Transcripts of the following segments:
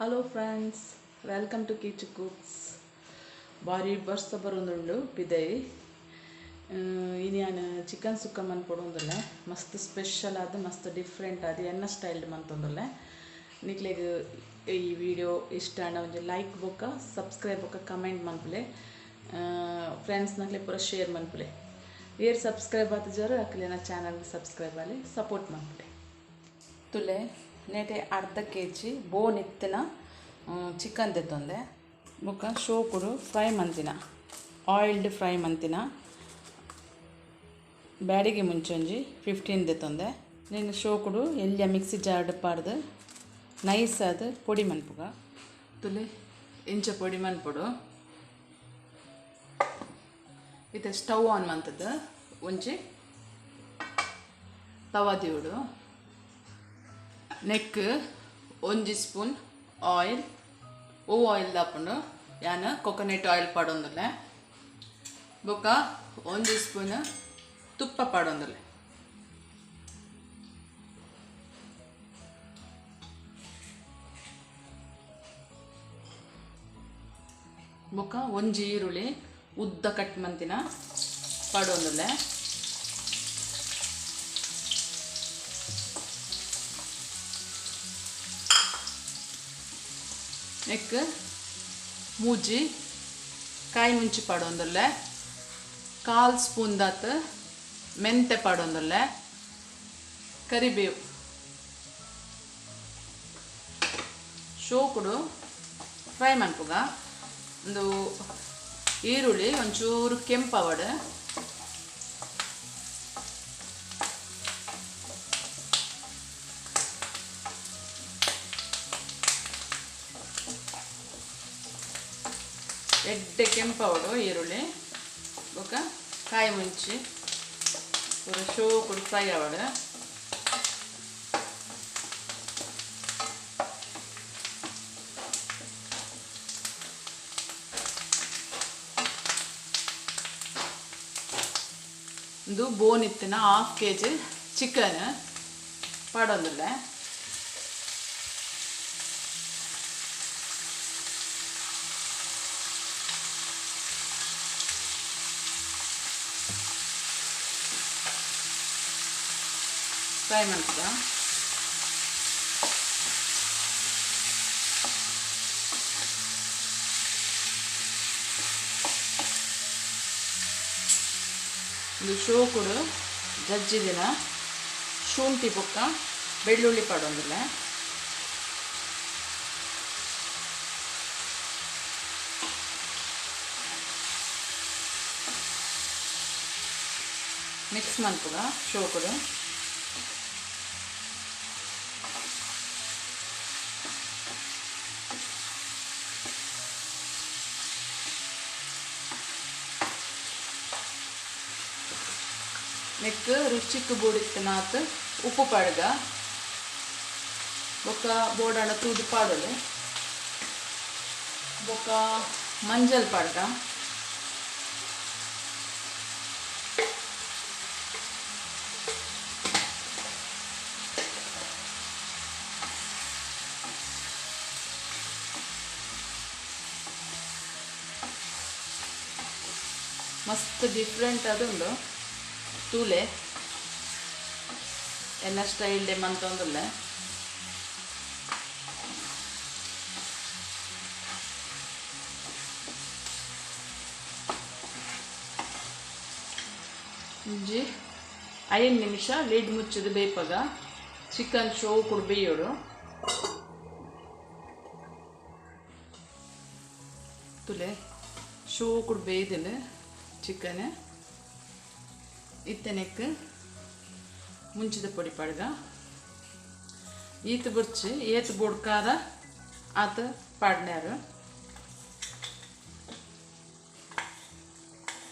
Hello friends, welcome to Keechu cooks. ಬಾರಿ ಬರ್ಸ ಬರೋದುಂಡು ಪಿದೈ. ಇನಿ ಯಾನ್ ಚಿಕನ್ ಸುಕ್ಕ ಮನ್ಪೊಡೊಂದುಲ್ಲೆ. ಮಸ್ತ್ ಸ್ಪೆಷಲ್ ಆದ್, ಮಸ್ತ್ ಡಿಫ್ರೆಂಟ್ ಆದ್ ಎನ್ನ ಸ್ಟೈಲ್ ಮಂತೊಂದುಲ್ಲೆ. ನಿಕ್ಲೆಗ್ ಈ ವಿಡಿಯೋ ಇಷ್ಟ ಆಂಡ ಒಂಜಿ ಲೈಕ್ ಬೊಕ್ಕ ಸಬ್ಸ್ಕ್ರೈಬ್ ಬೊಕ್ಕ ಕಮೆಂಟ್ ಮನ್ಪುಲೆ. ಫ್ರೆಂಡ್ಸ್ ನಕ್ಲೆ ಪೂರ ಶೇರ್ ಮನ್ಪುಲೆ. ಏರ್ ಸಬ್ಸ್ಕ್ರೈಬ್ ಆತಿಜಾರು ಅಕ್ಲೆನ ಚಾನಲ್ ಸಬ್ಸ್ಕ್ರೈಬ್ ಆಲೆ ಸಪೋರ್ಟ್ ಮನ್ಪುಲೆ. ತುಲೆ ನೆಟೆ ಅರ್ಧ ಕೆ ಜಿ ಬೋನ್ ಇತ್ತಿನ ಚಿಕನ್ ದೆತ್ತೊಂದೆ. ಬೊಕ್ಕ ಶೋಕುಡು ಫ್ರೈ ಮಂತಿನ, ಆಯಿಲ್ಡ್ ಫ್ರೈ ಮಂತಿನ ಬ್ಯಾಡಿಗೆ ಮುಂಚೊಂಜಿ 15 ದೆತ್ತೊಂದೆ. ನೆನ್ ಶೋಕುಡು ಎಲ್ಯ ಮಿಕ್ಸಿ ಜಾರ್ಡ್ ಪಾಡ್ದು ನೈಸ್ ಆದ್ ಪೊಡಿ ಮನ್ಪುಗ. ತುಲೆ ಇಂಚ ಪೊಡಿ ಮನ್ಪೊಡು. ಇತ್ತೆ ಸ್ಟವ್ ಆನ್ ಮಂತುದು ಒಂಜಿ ತವಾ ದೀವೊಡು. ನೆಕ್ ಒಂಜಿ ಸ್ಪೂನ್ ಆಯಿಲ್, ಒವು ಆಯಿಲ್ ದಾಪುಂಡು, ಯಾನ್ ಕೊಕೊನೆಟ್ ಆಯಿಲ್ ಪಾಡೊಂದುಲ್ಲೆ. ಬೊಕ್ಕ ಒಂಜಿ ಸ್ಪೂನ್ ತುಪ್ಪ ಪಾಡೊಂದುಲ್ಲೆ. ಬೊಕ್ಕ ಒಂಜಿ ಈರುಳ್ಳಿ ಉದ್ದ ಕಟ್ ಮಂತಿನ ಪಾಡೊಂದುಲ್ಲೆ. ನೆಕ್ ಮೂಜಿ ಕಾಯಿ ಮುಂಚಿ ಪಾಡೊಂದುಲ್ಲೆ. ಕಾಲ್ ಸ್ಪೂನ್ ದಾತ್ ಮೆಂತೆ ಪಾಡೊಂದುಲ್ಲೆ. ಕರಿಬೇವು ಶೋಕುಡು ಫ್ರೈ ಮನ್ಪುಗ. ಉಂದು ಈರುಳ್ಳಿ ಒಂಚೂರು ಕೆಂಪಾವಡ್. ಎಡ್ಡೆ ಕೆಂಪಾವಡು ಈರುಳ್ಳಿ. ಬೊಕ್ಕ ಕಾಯಿ ಮುಂಚಿ ಪೂರ ಶೋಕುಡು ಫ್ರೈ ಆವಡ್. ಉಂದು ಬೋನ್ ಇತ್ತಿನ ಹಾಫ್ ಕೆ ಜಿ ಚಿಕನ್ ಪಾಡೊಂದುಲ್ಲೆ. ಫ್ರೈ ಮನ್ಪುಗ. ಉಂದು ಶೋಕುಡು ಜಜ್ಜಿದಿನ ಶುಂಠಿ ಬೊಕ್ಕ ಬೆಳ್ಳುಳ್ಳಿ ಪಾಡೊಂದುಲ್ಲೆ. ಮಿಕ್ಸ್ ಮನ್ಪುಗ ಶೋಕುಡು. ನೆಕ್ ರುಚಿಕ್ ಬೋಡಿತ್ತನಾತ್ ಉಪ್ಪು ಪಾಡ್ಗ. ಬೊಕ್ಕ ಬೋಡಾಂಡ ತೂದು ಪಾಡೊಲಿ. ಬೊಕ್ಕ ಮಂಜಲ್ ಪಾಡ್ಗ. ಮಸ್ತ್ ಡಿಫ್ರೆಂಟ್ ಅದುಂಡು ತೂಲೆ ಎನ್ನ ಸ್ಟೈಲ್ ಡೆ ಮಂತೊಂದುಲ್ಲೆ. ಒಂಜಿ 5 ನಿಮಿಷ ಲಿಡ್ ಮುಚ್ಚಿದ್ ಬೇಪಗ ಚಿಕನ್ ಶೋಕುಡು ಬೇಯೋಡು. ತುಲೆ ಶೋಕುಡು ಬೇಯ್ದಿಲ್ಲ ಚಿಕನ್. ಇತ್ತೆ ನೆಕ್ ಮುಂಚಿದ ಪೊಡಿ ಪಾಡ್ಗ. ಈತ್ ಬೊರ್ಚಿ ಏತ್ ಬೋಡ್ ಖಾರ ಆತ್ ಪಾಡ್ನ್ಯಾರು.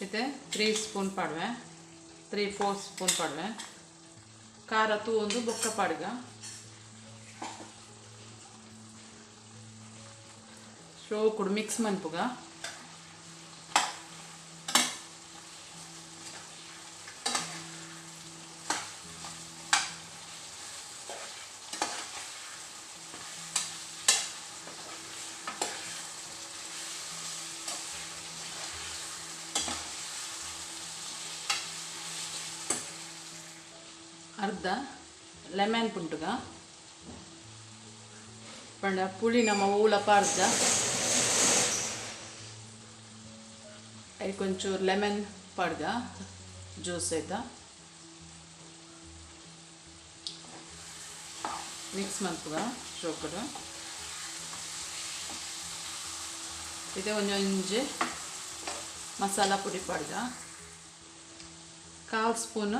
ಇತ್ತೆ 3 ಸ್ಪೂನ್ ಪಾಡ್ವೆ, 3-4 ಸ್ಪೂನ್ ಪಾಡ್ವೆ. ಖಾರ ತೂವೊಂದು ಬೊಕ್ಕ ಪಾಡ್ಗ. ಶೋಕುಡು ಮಿಕ್ಸ್ ಮನ್ಪುಗ. ಅರ್ಧ ಲೆಮನ್ ಪುಂಟುಗ ಪಂಡ ಪುಳಿ ನಮ್ಮ ಊಲ ಪಾರ್ಜ ಐಕೊಂಚೂರು ಲೆಮನ್ ಪಾಡ್ಗ ಜ್ಯೂಸ್ ಆಯ್ತಾ ಮಿಕ್ಸ್ ಮಲ್ಪುಗ ಶೋಕಡು. ಇದೆ ಒಂಜೊಂಜಿ ಮಸಾಲ ಪುಡಿ ಪಾಡ್ಗ, 1/4 ಸ್ಪೂನ್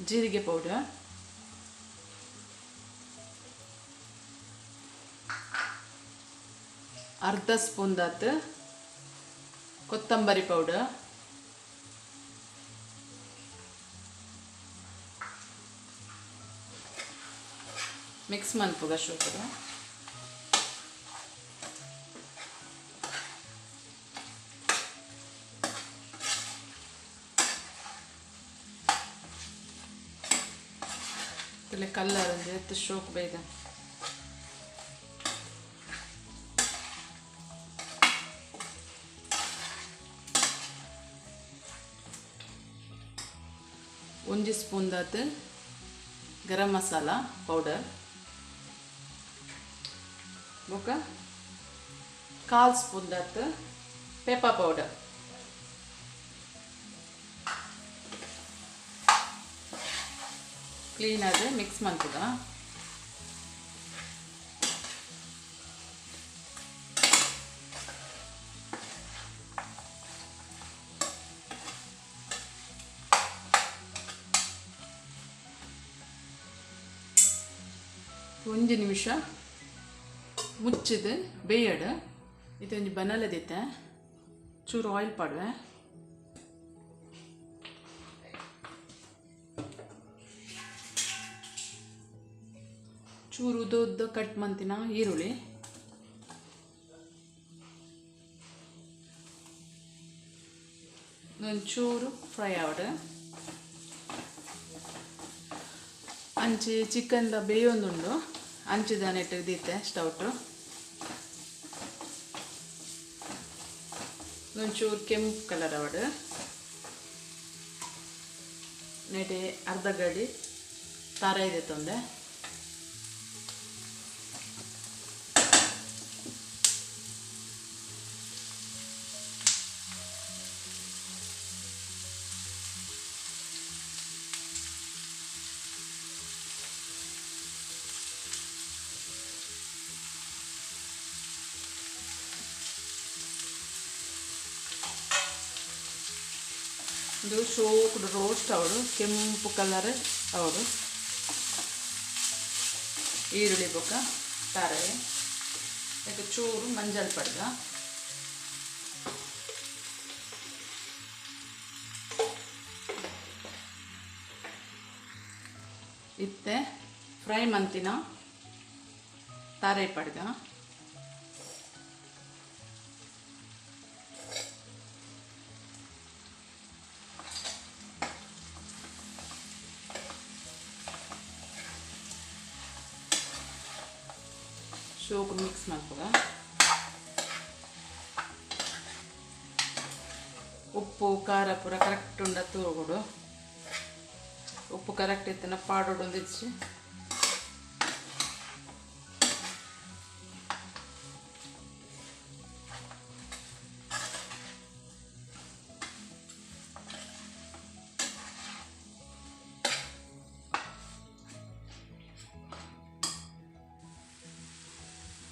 ಜೀರಿಗೆ ಪೌಡರ್, ಅರ್ಧ ಸ್ಪೂನ್ ದಾತ್ ಕೊತ್ತಂಬರಿ ಪೌಡರ್, ಮಿಕ್ಸ್ ಮನ್ಪುಗ ಶೋಕಡು. ಕಲ್ಲರ್ ಒಂಜಿ ಎತ್ತು ಶೋಕ್ ಬೇಗ. ಒಂಜಿ ಸ್ಪೂನ್ ದಾತ್ ಗರಂ ಮಸಾಲ ಪೌಡರ್ ಬೊಕ 1/4 ಸ್ಪೂನ್ ದಾತ್ ಪೆಪ್ಪರ್ ಪೌಡರ್. ಕ್ಲೀನ್ ಆದ್ ಮಿಕ್ಸ್ ಮಲ್ಪುಗ. ಒಂಜಿ ನಿಮಿಷ ಮುಚ್ಚಿದ್ ಬೇಯಡ್. ಇದೊಂಜಿ ಬನಲದಿತ್ತೆ ಚೂರು ಆಯಿಲ್ ಪಾಡುವೆ. ಚೂರು ಉದ್ದ ಉದ್ದ ಕಟ್ ಮಂತಿನ ಈರುಳ್ಳಿ, ಒಂಚೂರು ಫ್ರೈ ಆವಡ್. ಅಂಚಿ ಚಿಕನ್ದ ಬೇಯೊಂದುಂಡು ಅಂಚಿದಾನೆಟ್ ದೀತೆ ಸ್ಟೌಟು. ಒಂಚೂರು ಕೆಂಪು ಕಲರ್ ಆವಡ್. ನೆಟೆ ಅರ್ಧ ಗಡಿ ತಾರ ಇದೆ ತೊಂದೆ. ಇದು ಶೋಕುಡು ರೋಸ್ಟ್ ಅವಡು, ಕೆಂಪು ಕಲರ್ ಅವಡು. ಈರುಳ್ಳಿ ಬೊಕ್ಕ ತಾರೆ ಯಾಕೆ ಚೂರು ಮಂಜಲ್ ಪಡ್ಗ. ಇತ್ತೆ ಫ್ರೈ ಮಂತಿನ ತಾರೆ ಪಡ್ಗ. ಶೋಕು ಮಿಕ್ಸ್ ಮಲ್ಪುಗ. ಉಪ್ಪು ಖಾರ ಪೂರ ಕರೆಕ್ಟ್ ಉಂಡ ತೂಗೊಡು. ಉಪ್ಪು ಕರೆಕ್ಟ್ ಇತ್ತಿನ ಪಾಡೋಡು ಒಂದಿಚ್ಚಿ.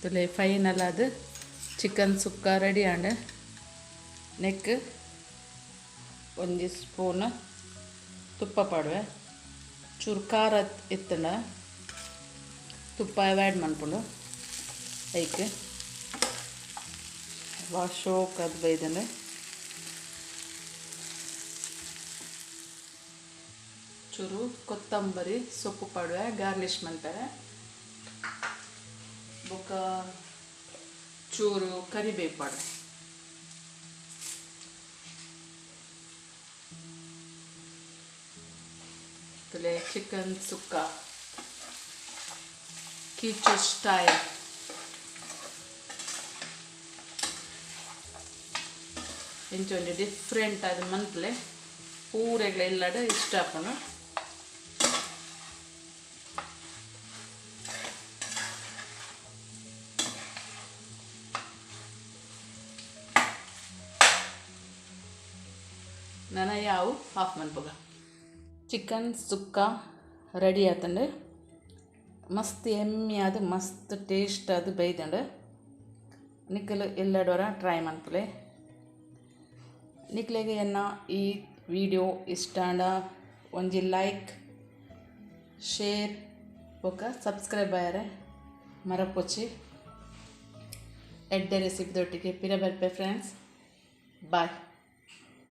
ತುಲೆ ಫೈನಲ್ ಅದು ಚಿಕನ್ ಸುಕ್ಕ ರೆಡಿ ಆಂಡ್. ನೆಕ್ ಒಂಜಿ ಸ್ಪೂನ್ ತುಪ್ಪ ಪಾಡುವೆ. ಚೂರು ಖಾರ ಇತ್ತಂಡ ತುಪ್ಪ ಅವಾಯ್ಡ್ ಮನ್ಪುಂಡು ಐಕ್. ವಾ ಶೋಕ್ ಅದು ಬೈದಂಡೆ. ಚೂರು ಕೊತ್ತಂಬರಿ ಸೊಪ್ಪು ಪಾಡುವೆ ಗಾರ್ನಿಷ್ ಮನ್ಪೆರೆ. ಬೊಕ್ಕ ಚೂರು ಕರಿಬೇವು ಪಾಡುವೆ. ಚಿಕನ್ ಸುಕ್ಕ ಕೀಚು ಸ್ಟೈಲ್. ಇಂಚ ಒಂಜಿ ಡಿಫ್ರೆಂಟ್ ಆದ್ ಮನ್ಪುಲೆ ಪೂರೆಗ್ಲ ಎಲ್ಲಡ ಇಷ್ಟ ಆಪುಂಡು. ನನ ಯಾವು ಆಫ್ ಮನ್ಪುಗ. ಚಿಕನ್ ಸುಕ್ಕ ರೆಡಿ ಆತುಂಡು. ಮಸ್ತ್ ಎಮ್ಮಿ ಆದ್, ಮಸ್ತ್ ಟೇಸ್ಟ್ ಆದ್ ಬೈದುಂಡು. ನಿಕುಲು ಇಲ್ಲಡೊರ ಟ್ರೈ ಮನ್ಪುಲೆ. ನಿಕ್ಲೆಗ್ ಎನ್ನ ಈ ವಿಡಿಯೋ ಇಷ್ಟ ಆಂಡ ಒಂಜಿ ಲೈಕ್, ಶೇರ್ ಬೊಕ ಸಬ್ಸ್ಕ್ರೈಬ್ ಆಯರೆ ಮರಪೊಚಿ. ಎಡ್ಡೆ ರೆಸಿಪಿ ದೊಟ್ಟಿಗೆ ಪಿರ ಬರ್ಪೆ ಫ್ರೆಂಡ್ಸ್. ಬಾಯ್.